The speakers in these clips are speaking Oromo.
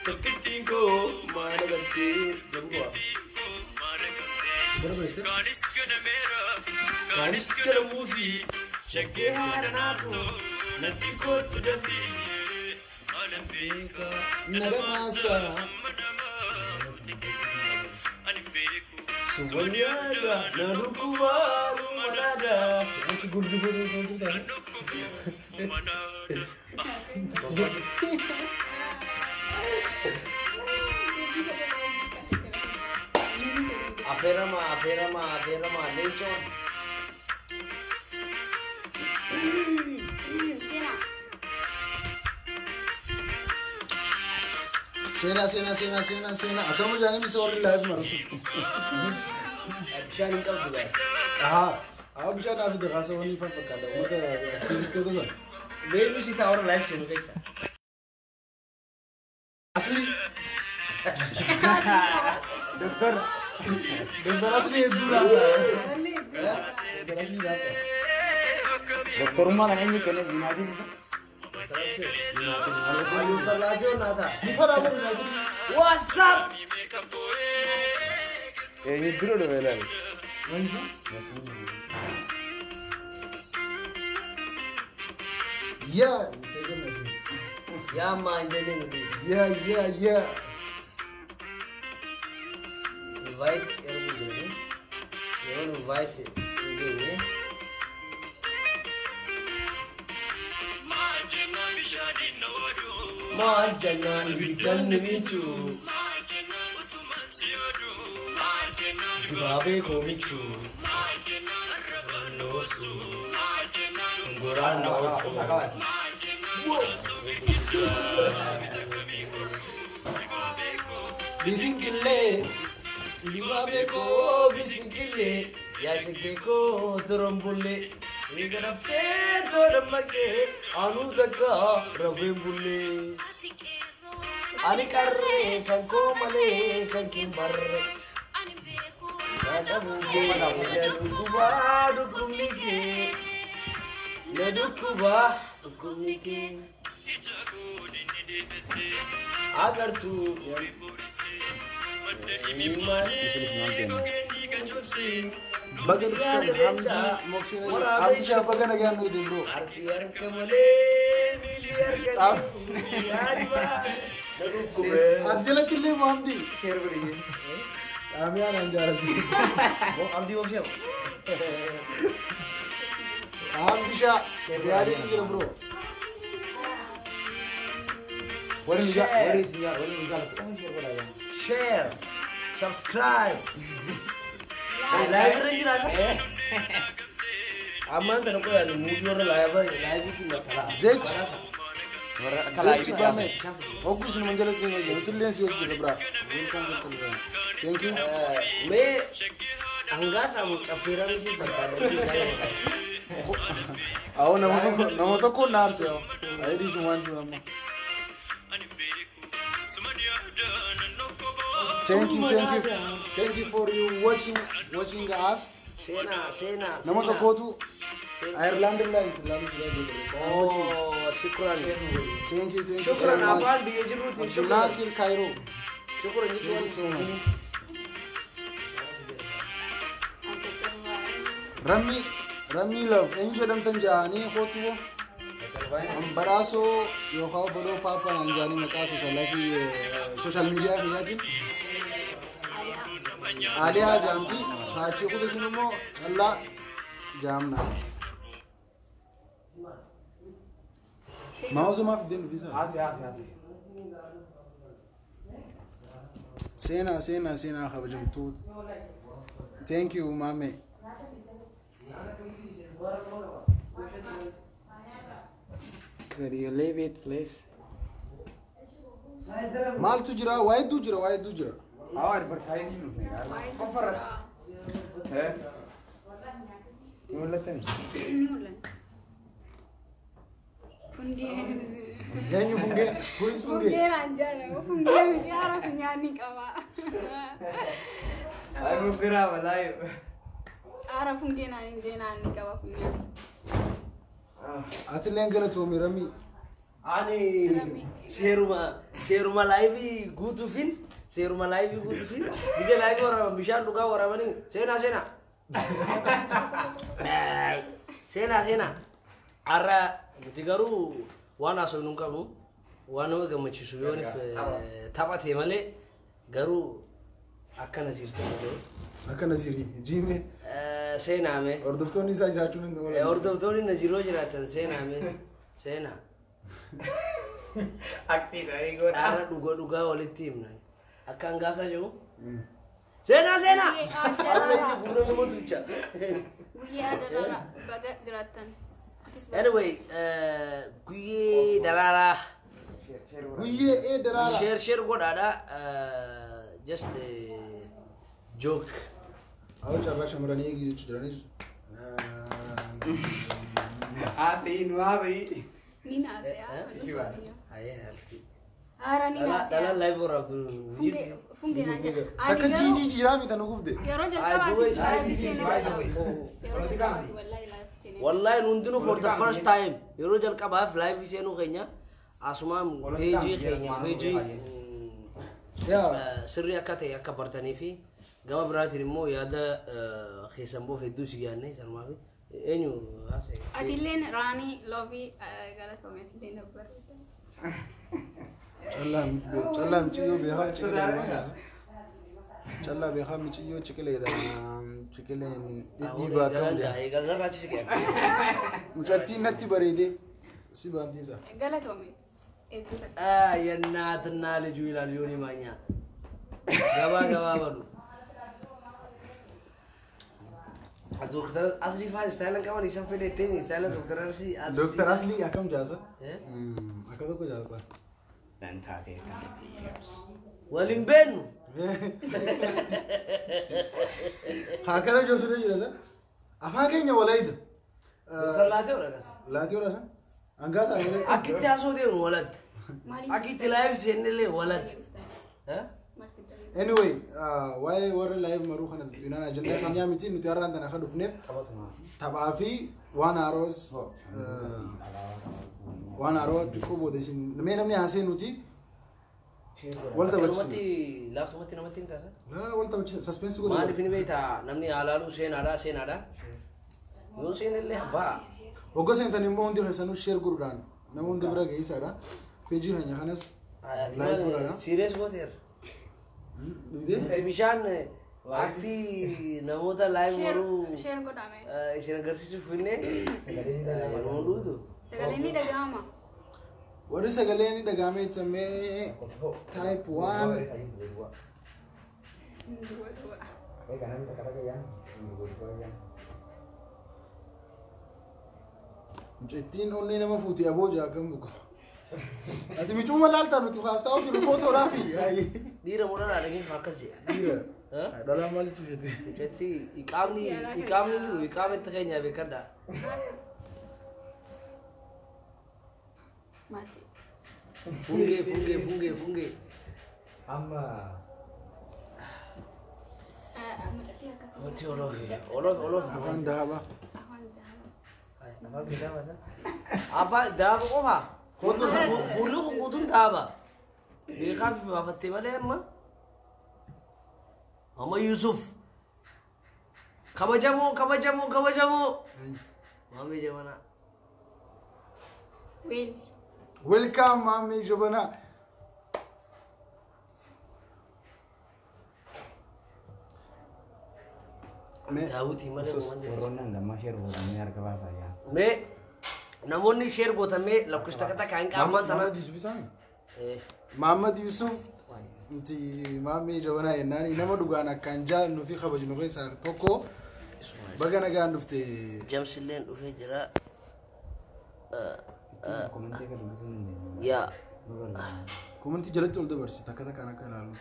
Tokkittiin koo maana galtee jedhu. Bara barreessite? Kaanis galamuufi shaggee haadha naatu natti kootu dafii. Nadamaasa. Suwwan yaada na dhukkubaa manaada. Wanti gurguruu kan jirtan. Afeerama, afeerama, afeerama leencoon. Seenaa. Seenaa, seenaa, seenaa, seenaa, seenaa. Akkanuma jaanii misa warri live maratu. Bishaan hin qabdu gaara. Ahaa. Haa, bishaan naa fide kaasa wanni ifaan fakkaata. Uummata aktivistoota sana. Beellu si ta'a warra live seenu keessa. Asli. Doktor. Doktor Asli hedduu laata. Doktor Asli laata. Doktorummaa kana eenyu kenne? Yuunaatiin? Doktor Laatiyoo naa ta'a. Ni fadhaa bara Yuunaatiin. What's up? Eenyu dura dhufe ilaali. Eenyu? Yaa. Yaa maan jennee nuti. Yaa, yaa, yaa. Invite erguu jedhanii yeroo invite hin geenye. Maal jennaan ibiddan ni miicu. Dibaabee koomichu. Noosu. Ngoraan na oolfu. Bisinkillee. Dibaabee koo. Koo bisinkillee yaa shaggee koo torombollee. Riga raftee too dammaqee anuu takka rafeen bullee. Ani qarree kan koo malee kan kee hin barre. Na cabuu kee na dhukkubaa dhukkubni kee. Na dhukkubaa dhukkubni kee. Agartuu. Baga dhuftan Hamdii Moksina. Hamdii shaa baga nagaan nu idin bro. Harki harka malee miilli harka yaaduma na dhukkube. As jalatti illee moo Hamdii? Share godhi. Xaamiyaan an jaarasi. Abdii Moksee. Hamdii shaa siyaadee jira bro. Warri nu warri isin warri nu jaalatu qofa share godhaa. Share, subscribe. Live irra jira isa? Ammaan tana qoyaan muudii warra live live-iitiin maxxanaa. Zech. Warra akka Zech live Bame. Hogguu isin jalatti ni hojjetu. Nuti si hojjetu bra. Welcome to the Thank you. Mee hangaa saamu caffeeraan isin fakkaata. Awwa, nama tokko, nama tokko na aarse awwa. Ayi, dhiisu waan jiru amma. Thank you, thank you. Thank you for you watching us. Seenaa, seenaa. Nama tokkotu Ireland irraa isin ilaaluu jira jedhe. Oh, shukran. Thank you, thank you so Shukran much. afaan biyya jirruutiin Abdul shukran. Nasir Cairo. Shukran Thank you jechuun. so much. Rammi, Rammi Love, eenyu jedhamtan ja'anii kootu boo? Badhaasoo yookaan obboloo Paappaa naan ja'anii maqaa social media kiyyaatiin. Aliyaa jaamti, haachii kutu sun immoo callaa jaamna. Mouse maaf iddeen dhufiisa? Haasi, haasi, haasi. Seenaa, seenaa, seenaa kabajamtoota. Thank you, maame. Could you leave it, please? Maaltu jira? Waa hedduu jira, waa hedduu jira. Awwa, advertising dhufne. Qofa irratti. Eh? Ni mul'attani? Ni mul'ata. Fundee. Eenyu fungee? Who is fungee? Fungee naan jaalamu. Fungee miti, haara funyaanii qaba. Ay, mugguraa walaayi. Haara fungee naan hin jee, naan ni qaba funyaan. Atilleen galatoomi, Ramii. Ani seeruma live guutuufin seeruma live guutuufin biyya live waraaban bishaan dhugaa waraabanii seenaa seenaa. Seenaa seenaa. Har'a nuti garuu waan haasofnu hin qabnu, waan nama gammachiisu yoonif taphate malee garuu akka Nasiirti malee. Akka Nasiirii jiimee. Seenaame. Hordoftoonni isaa jiraachuun hin oolan. Hordoftoonni Nasiiroo jiraatan seenaame. Seenaa. Aktiidha eegoodha. Har'a dhugaa dhugaa walitti himna. Akka hangaasaa jiru. Seenaa seenaa. Har'a inni gurra nama tucha. Guyyaa daraaraa baga jiraattan. Atis baga. Anyway, guyyee daraaraa. Guyyee ee daraaraa. Share share godhaadha. Just joke. Awwa carraa shamarranii eegi jechuu jiranis. Haati nu haati. Ni naasea. Ayee halki. Haara ni naasea. Dhalaan live waraabdu. Fungee naan jedha. Takka jiijii jiraa miti nu gubde. Yeroo Ay, jalqabaati duwwee. live seenee. Yeroo Politika jalqabaati miti. wallahi live seenee. Wallahi hundinuu for the first time yeroo jalqabaaf live seenuu keenya asumaan peejii keenya peejii Yaa. sirrii akka ta'e akka bartanii fi gama biraatiin immoo yaada keessan boof hedduu si yaadne sanumaa fi eenyu haasa'e. Atilleen raanii loobii galatoome atilleen dabbareedha. Callaa callaa miiciyyoo beekaa ciqileedha. Callaa beekaa miiciyyoo ciqileedha. Ciqileen dhidhiibaa kam jedha. Eegalan achi siqee. Mucattiin natti bareedee si baantiisa. Galatoome. Hedduu takka. የእናትና ልጁ ይላል ዮኒ ማኛ። ገባ ገባ በሉ። ዶክተር አስሊ ፋ style qaban isan fedhe ittiin style Dooktar Asli. Dooktar Aslii akkam jaasa? Akka tokko jaalladha. Dantaatee sanatti. Waliin beennu. Haa kana jiru jira sa. Afaan keenya walayita. Dooktar Laatee ora kasa. Laatii ora sa. Hangaasa. Akki itti haasoo deemnu walatti. Akki itti live seennillee walatti. Anyway, waa'ee warra live maruu kana tuttuqinaan ajandaa keenyaa miti. Nuti har'aan tana kan dhufneef taphaa fi waan haaroos waan haaroo xiqqoo booda isin mee namni haasee nuti wal taphachiisna. Namatti laaftumatti namatti hin taasa. La wal taphachiisna suspense godhu. Maaliif ni beektaa namni haalaaluu seenaadha seenaadha. Yoo seenallee ba'a. Waggaa seentan immoo hundi keessanuu share godhuudhaan nama hundi bira geessaadha. Peejii keenya kanas like godhaadha. Serious gooteera. Dhugdee? Bishaan aktii namoota live maruu Share godhame. isin agarsiisuuf finne nama dhuutu. Sagaleen ni dhaga'ama. Warri sagalee ni dhaga'amee ittamee type 1. Duwwa duwwa. Mucattiin onnee nama fuuti aboo jaakam buka. Ati micuuma laaltaa nuti kaastaa jiru footoodhaafi. Dhiira moo dhalaa dhageen akkas jedhe. Dhiira. Dhalaa maal jette? Mucattii iqaamni iqaamni jiru iqaama itti keenyaa beekadha. Maati. Fungee fungee fungee fungee. Amma Mucattii akka Wanti oloofi oloofi oloofi. Afaan dahabaa. Afaan dahabaa. Afaan daaba isa. Afaan daaba qofa. Fuulli kun guutuun daaba. Beekaa fi baafattee malee amma. Amma Yusuf. Kabajamoo kabajamoo kabajamoo. Maamee jabanaa. Weel. Welcome Maamee Jabanaa. Daawwitii malee uumaan jedhu. Warroonni hangammaa share godhamee harka baasaa jira. Mee namoonni share gootamee lakkoofsa takka takka hin qaamaan tana. Maamad Yusuf isaanii? Maamad Yusuf nuti Maamee Jabanaa jennaan nama dhugaan akkaan jaalannuu fi kabajnu keessaa tokko baga nagaan dhufte. Jamsilleen dhufee jira. Komentii akka dubbisuu hin dandeenye. Yaa. Komentii jalatti ol dabarsi takka takkaan akka ilaalu.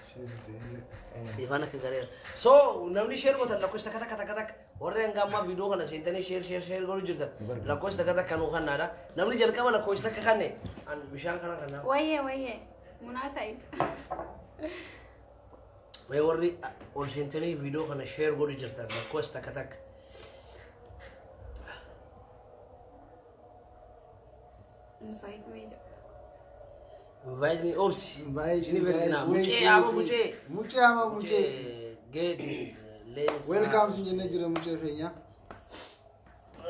Ifaan akka gareera. So namni share gootan lakkoofsa takka takka takka takka warri hanga ammaa viidiyoo kana seentanii share share share godhuu jirtan lakkoofsa takka takka nuu kannaadha. Namni jalqaba lakkoofsa takka kanne an bishaan kana kannaa. Wayyee wayyee. Munaa Said. Mee warri ol seentanii viidiyoo kana share godhuu jirtan lakkoofsa takka takka. Invite mee jedha. Invite me obsi. Invite, Isin ergina. invite, Mucee wait, ama wait, mucee. wait. Mucee ama mucee. Geeti. Leensaa. Welcome sin jennee jira mucee keenya.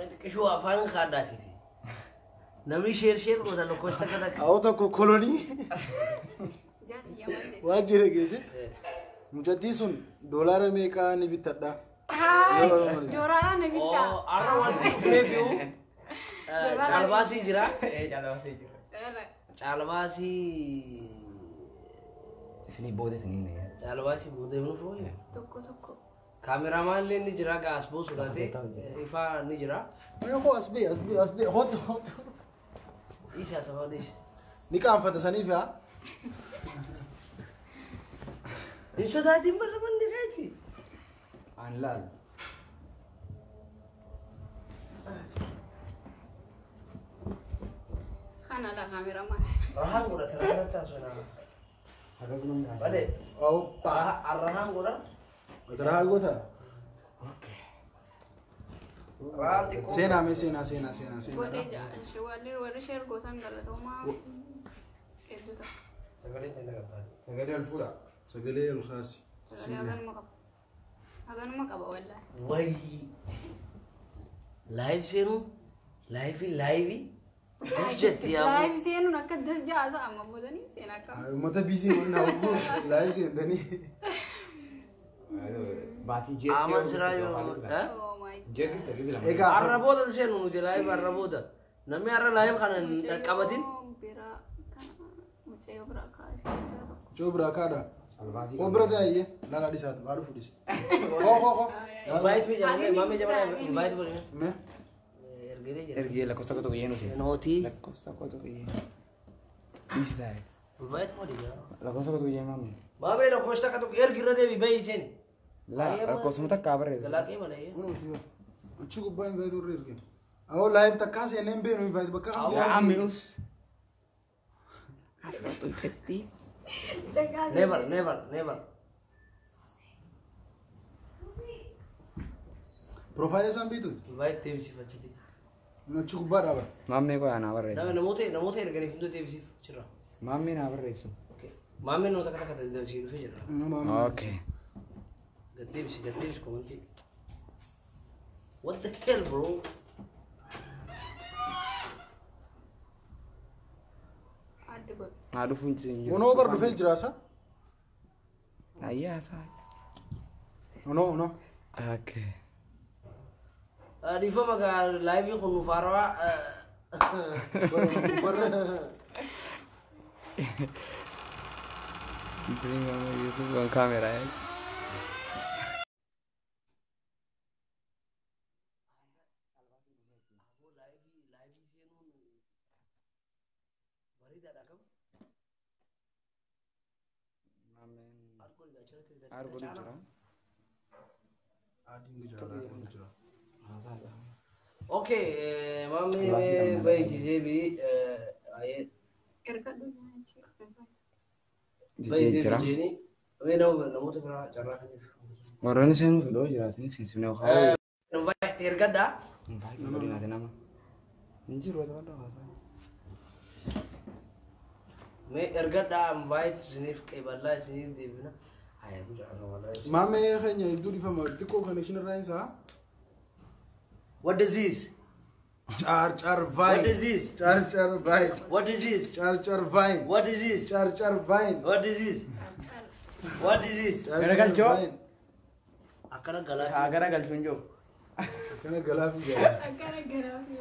Xiqqishuu afaan kaaddaatiiti. Namni share share godha lakkoofsa takka takka. Awwa tokko kolonii Jaati yamallee. waan jira geesse. Mucattii sun doolaara meeqaa ni bittadha? Doolaara na bittaa. Oo, har'a wanti dhufneef iyyuu caalbaasii jira. Caalbaasii jira. Caalbaasii Isinii booda isinii na yaa. caalbaasii booda hin dhufu. Tokko tokko. Kaameramaan illee ni jira gaas boosu taate ifaa ni jira. Mee koo as bee as bee as bee hotu hotu. Isa sababa dhiise. Ni qaanfata saniif yaa. Hin sodaatiin barra manni keeti. Aan laal. Kana la kaameramaan. Rahaan godha tana kanatti haasofna. Akkasuma ni haasa'u. Malee Awwa. rahaan godha. Rahaa goota. Rahaan xiqqoo. Seenaa mee seenaa seenaa seenaa Godhee seenaa. warri warri share gootan galatoomaa hedduu ta'a. Sagalee ta'e naqataa. Sagalee ol fuudha. Sagalee ol kaasi. Sagalee haganuma qaba. Haganuma qaba wallaahi. Wayii. Live seenuu live live das jetti yaa. Live seenuun akka das jaasa amma boodanii seenaa qaba. Uummata biisii waliin hawwu live seentanii. Baatii jeetti. Ama siraa yoo. Oh my. Jeekkis ta'e lama. Egaa Har'a booda seenu nuti live har'a booda. Namni har'a live kana hin dhaqqabatin. Mucayyoo biraa kana mucayyoo biraa kaasee biraa tokko. Mucoo biraa kaadha. Caalbaasii. Koo bira ta'e laalaa dhisaatu haadhu fudhisi. Koo koo koo. Invite me jabana maame jabana invite godhe. Mee Ergitee jira. Ergee lakkoofsa tokko tokko yee nuti. Nootii. Lakkoofsa tokko tokko yee. Dhiisi taa'e. Invite godhe jaa. Lakkoofsa tokko tokko yee maamne. Maame lakkoofsa takka tokko ergi irra deebi bahi seeni. Laa lakkoofsuma takka barreessu. Galaaqee malee. Kunuuti yoo. Achi gubbaa invite warri erge. Awwa live takkaa seenee hin beenu invite bakka kam jira. Amius. Asirratti hojjetti. Never never never. Profile isaan beektuuti. Invite deebisiif achitti. Achi gubbaa dhaaba. Maammee koo naa barreessu. Namoota namoota erganiif hunduu deebisiif jira. Maammee naa barreessu. Maameen namoota takka takka deebisii dhufee jira. Okay. Gad deebisi gad deebisi komantii. What the hell bro? Addi godhe. Naa dhufuun hin jiru. Onoo bar dhufee jira sa. Ayyaa isaa. Onoo onoo. Okay. Dhiifama gaa live kun nuuf haarawaa. Barra. Bring on Yusuf on camera. Yes. Live seenuun bareedaadha kam? Arguun jira. Adiin jira adiin jira. Okay, maamee bayi deebii Erga dhugaa bayi Jira. deebii jeeni. Mee namoota biraa carraa kaniif. Warroonni seenuuf iddoo jiraatan seensifnee okaa. Invite ergadhaa. Invite godhinaati nama. Hin jiru wata bal'aa haasaa. Mee ergadhaa invite isiniif qeeballaa isiniif deebina. Haa gujaara walaa. Maamee keenya hedduu dhiifama xiqqoo connection irraa isaa. What is this? Car car What vine. is this? Car car vine. What is this? Car car vine. What is this? Car car vine. What is this? What is this? Car car Garagalchoo. vine. Akkana galaa. Haa garagalchuun jiru. Akkana galaa fi jala. Akkana garaafi.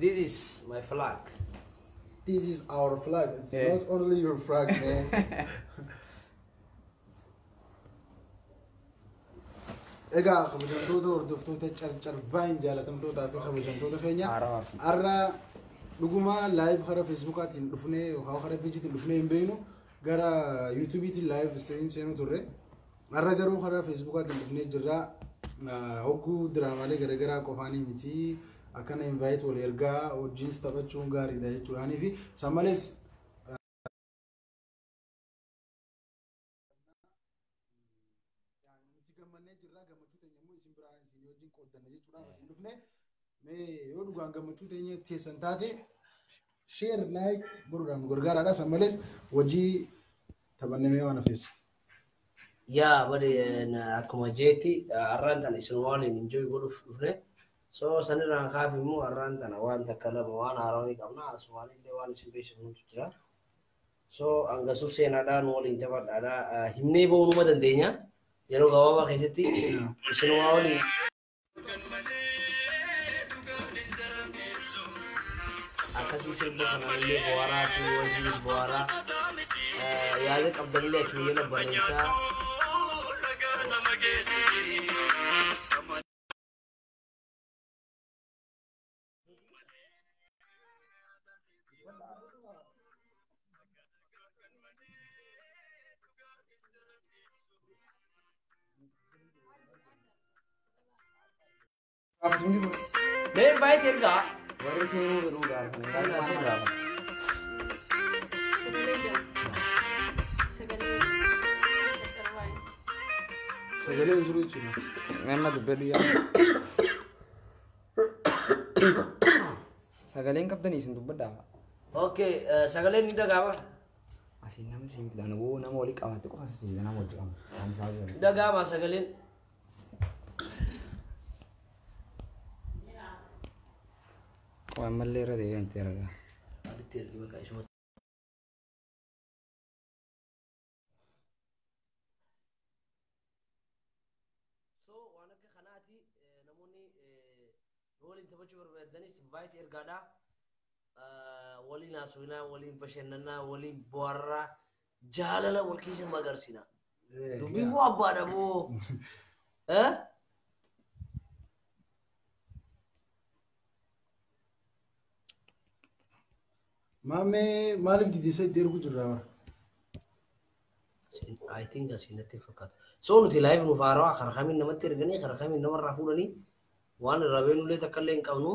This is my flag. This is our flag. It's Yeah. not only your flag, man. Egaa kabajamtoota hordoftoota Carcar Vine jaalatamtootaa fi kabajamtoota keenya Haarawaa fi. Har'a dhuguma live karaa Facebookaatiin dhufnee yookaan karaa Feejiitiin dhufnee hin beeknu gara YouTubeiitiin live stream seenuu turre. Har'a garuu karaa Facebookaatiin dhufnee jirra. Hogguu diraamaalee garaagaraa qofaanii miti akkana invite wal ergaa wajjinis taphachuun gaariidha jechuudhaanii fi san malees nuti gammannee jirra gammachuu teenya immoo isin biraan isin wajjin qooddanna jechuudhaan asiin dhufne mee yoo dhugaan gammachuu teenya teessan taate Share like godhuudhaan nu gargaaraadha. San malees hojii taphannamee waan hafeessa. Yaa bade akkuma jeetti har'aan tana isin waan enjoy godhuuf dhufne. So sanirraan kaaf immoo har'aan tana waan takka lama waan haaraa ni qabna. Asumaan illee waan isin beeksifnutu jira. So hangasuuf seenaadhaan waliin taphadhaadha. Himnee bahuu numa dandeenya. Yeroo gabaabaa keessatti isin waliin akkasii sirba kanaan illee bohaaraa fi wajjin bohaaraa yaada qabdanillee achuma jala barreessaa. Mee baay'ee ergaa. Warri seenuu godhuu gaafatan. Seenaa seenaa. Sagalee jira. Sagalee caccarbaa. Sagalee hin jiru jechuudha. Nama dubbadhu yaa. Sagaleen qabdanii isin dubbadhaa. Okay, sagaleen ni dhaga'ama. Asiin nama isin fidan woo nama walii qabate qofa isin nama wajji qabu. Kan isaa jiru. Ni dhaga'ama sagaleen. Waan mallee irra deebi'an itti argaa. Walitti ergi bakka ishuma. So waan akka kanaati namoonni waliin taphachuu barbaadanis invite ergaadha. Waliin haasofnaa, waliin bashannanaa, waliin bohaarraa, jaalala wal keessa magarsiina. Dubbiin moo abbaadha moo? Eh? Maamee maaliif didisa itti ergu jirra bara? I think asiin natti fakkaata. So nuti live nuuf haarawaa karaa kamiin namatti erganii karaa kamiin namarraa fuudhanii waan irraa beenullee takka illee hin qabnu.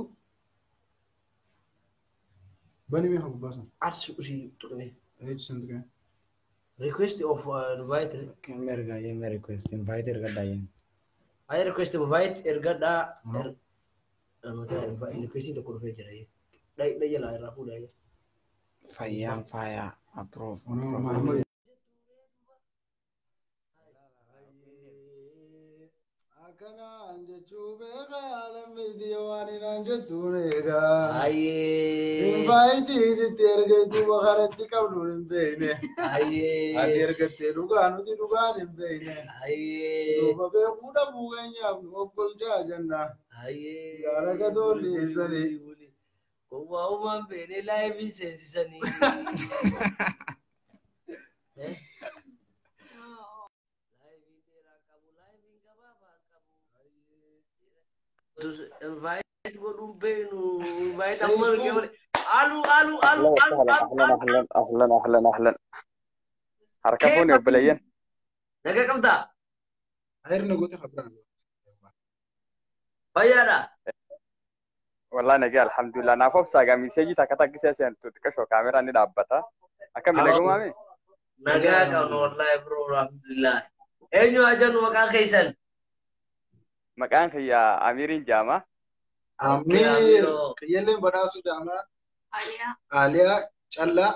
Bani mee hagu baasan. Arsi usii tuqne. Eechi san tuqee. Request of invite. Kan ergaa yemmuu request invite ergadhaa yemmuu. I request invite ergadhaa. Request tokko dhufee jira. Dha jalaa irraa fuudhaa. Fayyaan faayaa approve. Ono Mahamad. Akkanaan jechuu beekaa lammiitii waan hinaan jettuun eegaa. Ayyee. Invite sitti ergeetu bakaratti qabnuun hin beekne. Ayyee. Ati ergattee dhugaa nuti dhugaan hin beekne. Ayyee. Duuba beekuu dhabuu keenyaaf nu of golchaa jenna. Ayyee. Gaara gatoolleessanii. Gowwaa uumaan beeknee laayivii seensisanii. Laayiviin dheeraa qabu, laayiviin gabaabaa qabu. Invite godhuun beeknu, invite amma argee malee. Alu, alu, alu, alu, alu, أهلا alu. أهلا أهلا أهلا أهلا harka fuuni obboleeyyan. Nagaa qabdaa? Ayirna goota kabiraan. Fayyaadha? Wallahi nagaa alhamdulillah naaf obsaa gaa miseejii takka takka isee seentu xiqqashoo kaameraan ni dhaabbata. Akkami nagumaami? Nagaa qabna wallahi bro alhamdulillah. Eenyu haa jennu maqaan keessan? Maqaan kiyya Amiiriin Jaama. Amiir Amiiroo. kiyyalleen badhaasuu jaamaa Aliyaa. Aaliyaa Callaa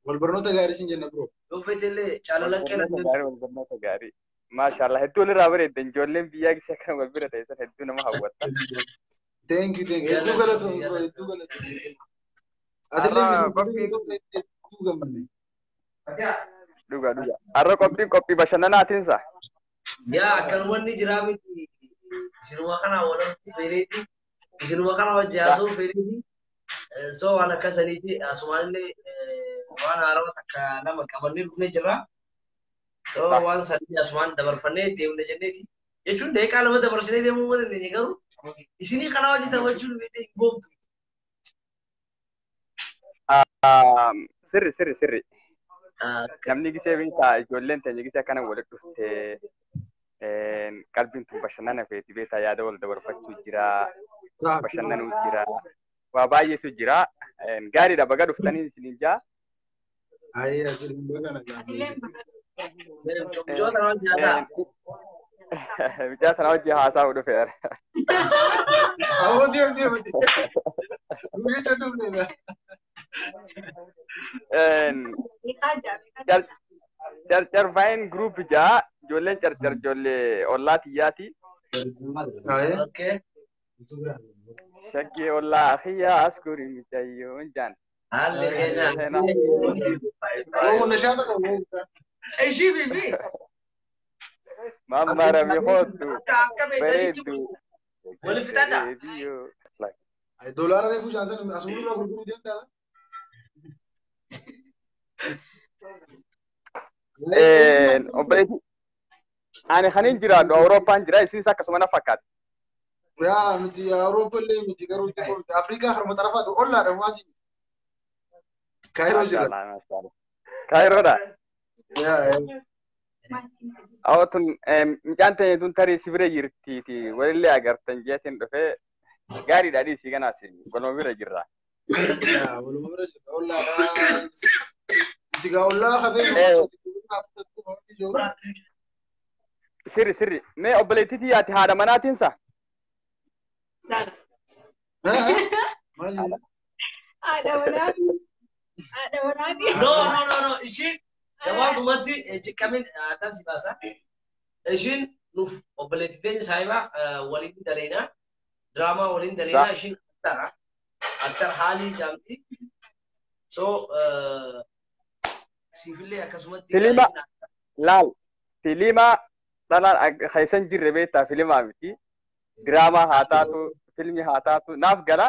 wal barnoota gaarii siin jenna bro. Yoo feete illee caalalan Wal barnoota qeera. gaarii wal barnoota gaarii. Maashaallah hedduu walirraa bareedda ijoolleen biyyaa gisee akkana wal bira ta'e san hedduu nama hawwatta. Thank you thank you. Hedduu galatoomii bro hedduu galatoomii. Atillee Har'a miseensa qophiin hedduu gammanne. dhuga dhuga. Har'a qophiin qophii bashannanaatiinsa. Yaa akkanumanni jiraa miti. Isinuma kana wal feereeti. Isinuma kana wajji haasa'uu feereeti. So waan akkasaniiti asumaanillee waan haarawaa takka lama qabannee dhufnee jirra. So waan sanii asumaan dabarfannee deemna jenneeti. Jechuun daqiiqaa lama dabarsinee deemuu ma dandeenya garuu isinii kana wajji taphachuun beekte hin goomtu. Sirri sirri sirri. Namni gisee beektaa ijoolleen teenya gisee akkana walitti dhuftee qalbiin tun bashannana feeti beektaa yaada wal dabarfachuu jira bashannanuu jira waa baay'eetu jira gaariidha baga dhuftanii isiniin jaa. Ayyaa asirrin baga nagaa. Mucaa kana wajji haasa'a. Mucaa sana wajji haasa'u dhufeera. Awwa deem deem. Guyyaa dhufne. Carcar Vine Group jaa ijoolleen carcar ijoollee ollaa tiyyaati. Okay. Shaggee ollaa kiyyaa askuri mucayyoon jaan. Haalli keenyaa. Oo nashaata qabu. Ishii fi Mamma rami hooddu bareeddu. Wali fixadha. Doolaara reefu jaansan asuma gurguruu danda'a. Obboleetti ani kanin jiraadhu Awurooppaan jira isinis akkasuma na fakkaata. Yaa nuti Awurooppaa illee miti garuu Afrikaa harma xarafaatu ollaadha maati. Kaayiroo jira. Kaayiroodha. Awwa tun mucaan teenya tun tarii si bira jirtiiti walillee agartan jeetiin dhufee gaariidha dhiisii kanaas waluma bira jirra. Waluma bira jirra ollaadha. Itti ollaa qabee Sirri sirri mee obboleettii tiyyaati haadha manaatiinsa? Haadha manaati. Haadha manaati. No no no no ishiin gabaabumatti ciqqamin aadaan si baasa. Ishiin nuuf obboleettii teenya saayibaa waliin daleena. Diraamaa waliin daleena ishiin aktara. Aktar haalii jaamti. So siifillee akkasumatti. Filima laal filima dhalaan keessan jirre beektaa filimaa miti. Diraamaa haa taatu filmi haa taatu naaf gala.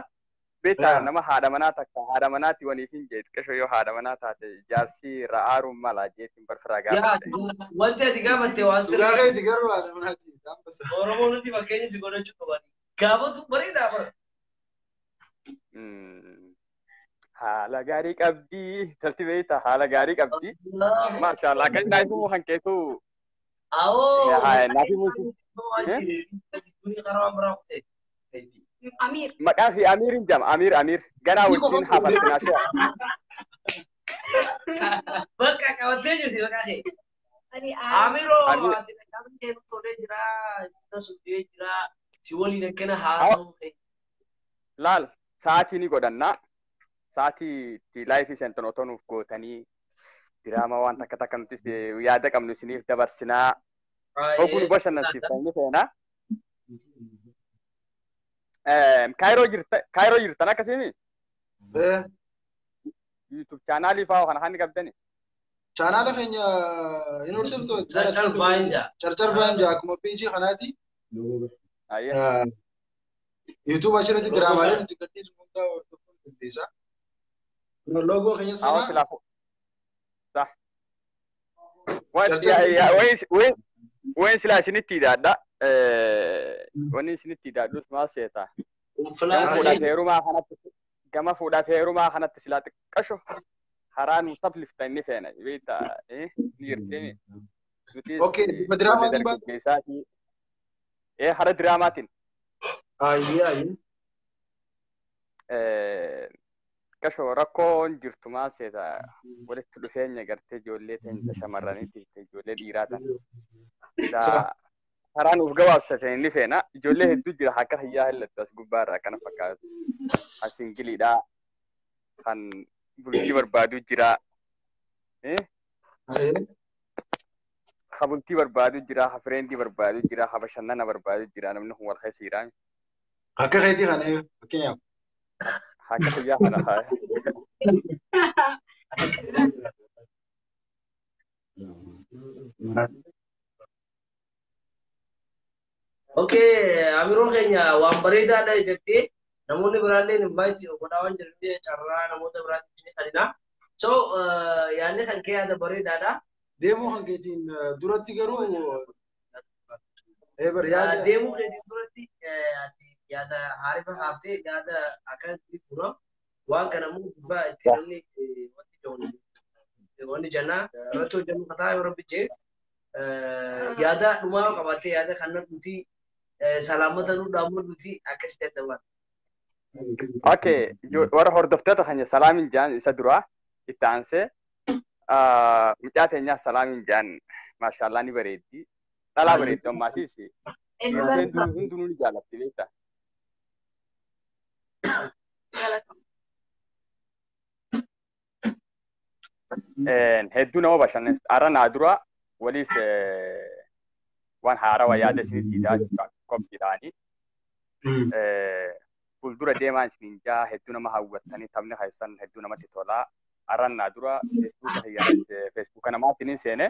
Beektaa nama haadha manaa takka haadha manaati waniif hin jee xiqqasho yoo haadha manaa taate jaarsi ra'aaruun mala jeetiin barfiraa gaafatte. Wanti ati gaafatte waan sirrii. Gaafa itti garuu haadha manaati. Oromoo nuti fakkeenya si godhachuu qaban. Gaafatu bareedaa bara. Haala gaarii qabdi. Talti beektaa haala gaarii qabdi. Maashaallah akka inni naafimuu kan keetu. Awoo. Naafimuu. Amir. Maqaa fi Amirin jama Amir Amir ganaa wajjin hafarsinaa shee. Bakka qabattee jirti maqaa kee. Amiroo ati dhaqaan kee tolee jira, suudee jira, si waliin akkana haasa'uu kee. Laal sa'aatii ni godhannaa. Sa'aatii itti laayifii seentan otoo nuuf gootanii diraamaa waan takka takka nutis yaada qabnu isiniif dabarsinaa. Oguu nu bashannansiiftanii seenaa. Kaayiroo jirtan akkasii YouTube chaanaalii fa'aa kana kan qabdani. Chaanaala keenya hin hordoftu. Carcar Baayinja. Carcar Baayinja akkuma peejii kanaati. YouTube achirratti diraamaalee nuti gadhiisnu hundaa hordofuu dandeessa. Loogoo keenya sanaa. Sax. Wayin silaa isinitti hidhaadha. Wanni isinitti hidhaadhus maal seeta? Gama fuudhaaf heerumaa kanatti silaa xiqqasho karaa nu safliftan ni feena. Beektaa ni jirtee nuti dargaggeessaati. Hara diraamaatiin. Ayyee. Xiqqasho rakkoon jirtu maal seeta walitti dhufeenya gartee ijoollee teenya shamarraniitii fi ijoollee dhiiraa tan. Karaa nuuf gabaabsatan ni feena. Ijoollee hedduu jira akka hiyyaa hillattu as gubbaarraa kana fakkaatu. As ingiliidhaa kan bultii barbaadu jira. Ha bultii barbaadu jira, ha fireendii barbaadu jira, ha bashannana barbaadu jira. Namni kun wal keessa jira. Akka keetii kana fakkeenyaaf. Akka hiyyaa kana haa. Okay, Amiroo keenya waan bareedaadha jettee namoonni biraallee invite godhaa waan jiraniif carraa namoota biraatiif ni kenna. So yaadni kan kee yaada bareedaadha. Deemuu kan keetiin duratti garuu yaada deemuu keetiin duratti yaada haarifa haaftee yaada akkanatti fuuna waan kana immoo gubbaa itti namni wanti jedhu wanni jannaa irratti hojjennu kataa yoo rabbi jee yaada dhumaa qabaatee yaada kana nuti salaamata nu dhaamu nuti akkasitti adda baana. Okay, warra hordoftoota keenya salaamin jaan isa duraa itti aansee mucaa teenyaa salaamin jaan maashaallah ni bareeddi. Dhalaa bareeddi ammaasiis. Hundinuu ni jaalatti beektaa. Hedduu nama bashannansiisa. Har'a naa dura waliis waan haarawaa yaada isinitti hidhaa qophiidhaanii. Fuuldura deemaan isiniin jaa hedduu nama hawwattanii taphni keessan hedduu namatti tolaa. Har'a naa dura feesbuuka kiyyaanis feesbuuka namaatiin hin seene.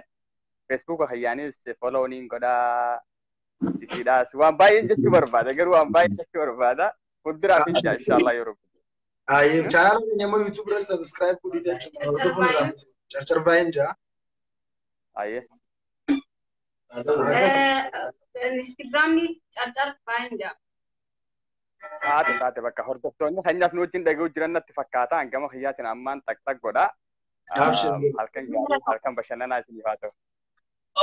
Feesbuuka kiyyaanis foolooniin godhaa isiidhaas waan baay'een jechuu barbaada garuu waan baay'een jechuu barbaada. Fuulduraaf hin jaa inshaallah yeroo. Ayyee chaanaala keenya immoo YouTube irra subscribe godhii jechuudha. Carcar baay'een jaa. Ayyee. Instagramnis carcar baay'een jaa. Taate taate bakka hordoftoonni keenyaaf nu wajjin dhaga'uu jiran natti fakkaata. Hangama kiyyaatiin ammaan xaqxaq godha. Halkan gaarii halkan bashannanaa isiniif haa ta'u.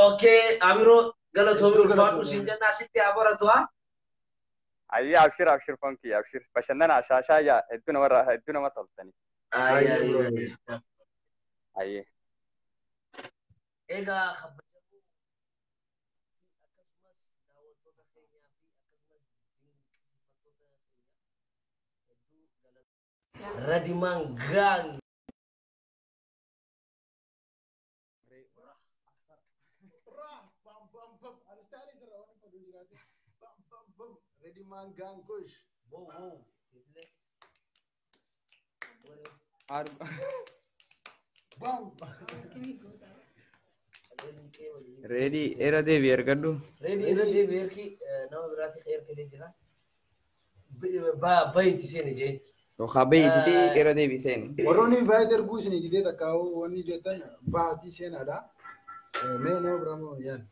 Okay, Amiroo galatoomii ulfaadhu siin jennaa sitti haa baratu haa. Ayyee abshir abshir fonkii abshir bashannanaa shaashaa yaa hedduu namarraa hedduu nama toltanii. Ayyee. Egaa kabajamoo akkasumas daawwattoota keenyaa fi akkasumas dinqisiifattoota keenya hedduu galatoomii. Radimaan Gang. Rediman Gang Kush. Wow wow. Bam. Ready era deebi ergadhu. Ready irra deebi erki nama biraatti erkatee jira. Baay'iti seeni jeen. Yookaan baay'ititi era deebi seeni. Warroonni invite erguu isinii didee takkaa'uu wanni jettan baatii seenaadha. Mee nama biraa moo yaal.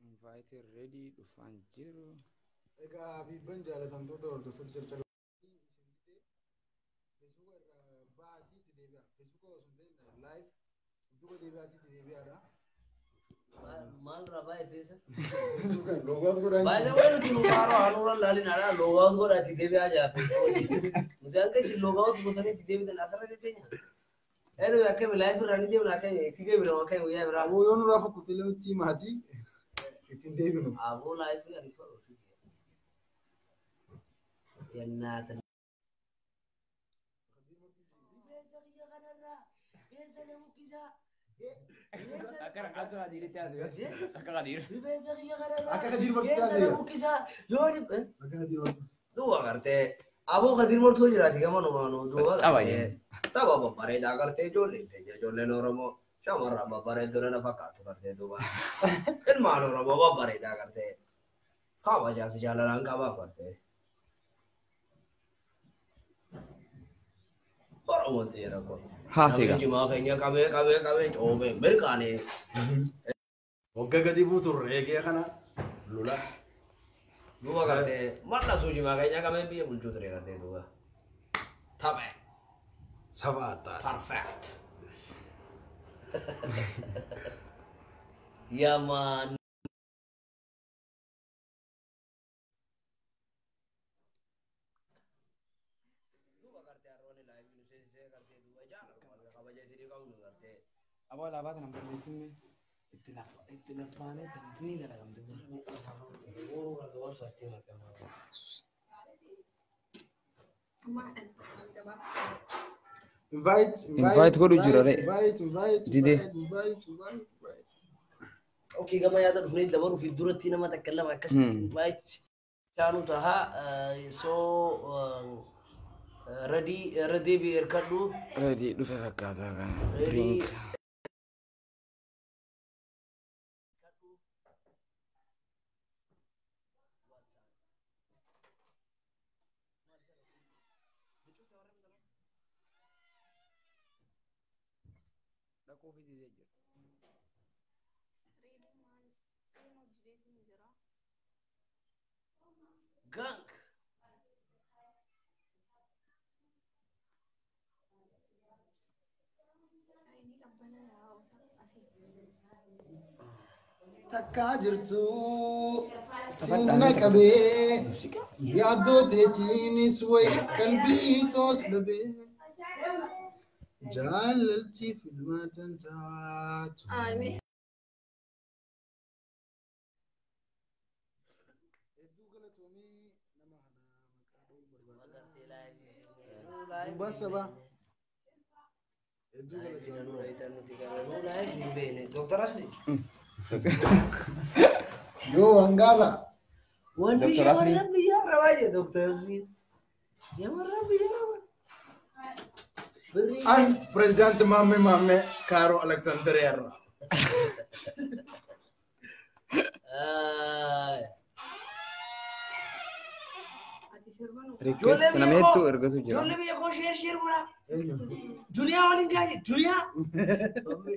Invite ready dhufaan jiru. Egaa Habiibban jaalatamtoota hordoftoota carcar Feesbuuka irraa baatii itti deebi'a. Feesbuuka osoo hin ta'in live duuba deebi'aatii itti deebi'aadha. Maal irraa baay'atee isa? Feesbuuka loogaas godhaan. Baay'ee waan nuti nu faaroo hanuura laalin alaa loogaas godhaa itti deebi'aa jira. Nuti hanga isin loogaas gootanii itti deebitan asirra deebinya. Anyway, akkami live irraa ni deemna akkami itti deebina akkami guyyaa biraa. Aboo yoo nurraa fakkuutti illee nutti himaatii ittiin deebinu. Aboo live ani fadhu. Yannaatan. Akka Kadir Martuu taasise. Akka Kadir Martuu. Duuba gartee aboo Kadir Martuu jiraati gama numaanuu duuba gartee tapha babbareedaa gartee ijoolleen teenya ijoolleen Oromoo shamarran babbareedduu na fakkaatu gartee duuba ilmaan Oromoo babbareedaa gartee kabajaa fi jaalalaan qabaaf gartee. Oromoon ta'e rakkoo. Haasiga. Namni jimaa keenya qabee qabee qabee coobee mirqaanee. Waggaa gadi buutu reegee kana lola. Duuba gartee mallasuu jimaa keenya qabee biyya bulchuu ture gartee duuba. Taphe. Saba addaa. Perfect. Yaman. Aboo alaabaa kana barreessinne itti lafaanee ni dalagamte. Invite, Invite godhu jira re. Invite, invite, Didee. invite, invite, invite, invite. Okay, gama yaada dhufnee dabaruu fi duratti nama takka lama akkasitti invite shaanu taha so ready irra deebi'ee hirkadhu. Ready dhufe fakkaata kana. Ready. Drink. Dhaquu fi didee jira. Gank. Takkaa jirtu sinna qabee yaaddoo teetiinis wayi qalbii toos dhabee jaalalti filmaatan taatu. Hedduu galatoomii nama kana maqaa dha'uu barbaada. Gubbaa sabaa. Hedduu galatoomii. Dooktar Asli. Yoo hangaasa. Wanni Dr. Asli. shamarran biyya arabaa jedhe Dooktar Asli. Shamarran biyya arabaa. Birrii An pirezidaanti Maammee Maammee Kaaroo Aleksaandariyaa irraa. Ati sirba nu. Request nama hedduu ergatu jira. Ijoollee biyya koo share share godhaa. Eenyu? Duniyaa waliin gaafii duniyaa.